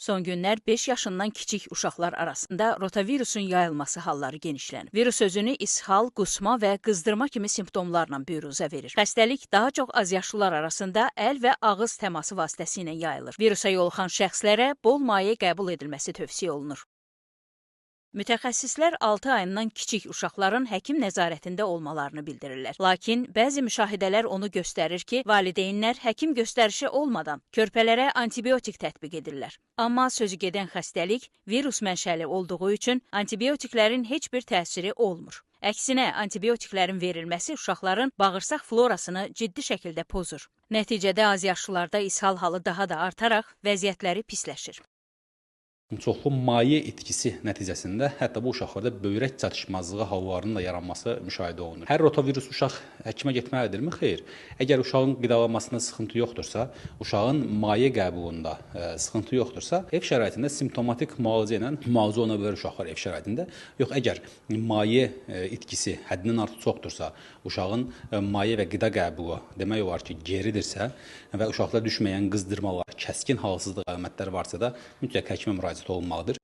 Son günlər 5 yaşından kiçik uşaqlar arasında rotavirusun yayılması halları genişlənib. Virus özünü ishal, qusma və qızdırma kimi simptomlarla büruzə verir. Xəstəlik daha çox azyaşlılar arasında əl və ağız təması vasitəsilə yayılır. Virusa yoluxan şəxslərə bol maye qəbul edilməsi tövsiyə olunur. Mütəxəssislər 6 ayından kiçik uşaqların həkim nəzarətində olmalarını bildirirlər. Lakin bəzi müşahidələr onu göstərir ki, valideynlər həkim göstərişi olmadan körpələrə antibiotik tətbiq edirlər. Amma sözü gedən xəstəlik virus mənşəli olduğu üçün antibiotiklərin heç bir təsiri olmur. Əksinə, antibiotiklərin verilməsi uşaqların bağırsaq florasını ciddi şəkildə pozur. Nəticədə azyaşlılarda ishal halı daha da artaraq vəziyyətləri pisləşir. Çoxlu maye itkisi nəticəsində hətta bu uşaqlarda böyrək çatışmazlığı hallarının da yaranması müşahidə olunur. Hər rotavirus uşaq həkimə getməlidirmi? Xeyr. Əgər uşağın qidalanmasında sıxıntı yoxdursa, uşağın maye qəbulunda sıxıntı yoxdursa, ev şəraitində simptomatik müalicə ilə müalicə oluna bilər uşaqlar ev şəraitində. Yox, əgər maye itkisi həddindən artıq çoxdursa, uşağın maye və qida qəbulu demək olar ki, geridirsə və uşaqda düşməyən qızdırmalar, kəskin halsızlıq əlamətləri varsa da mütləq həkimə müraciət olunmalıdır.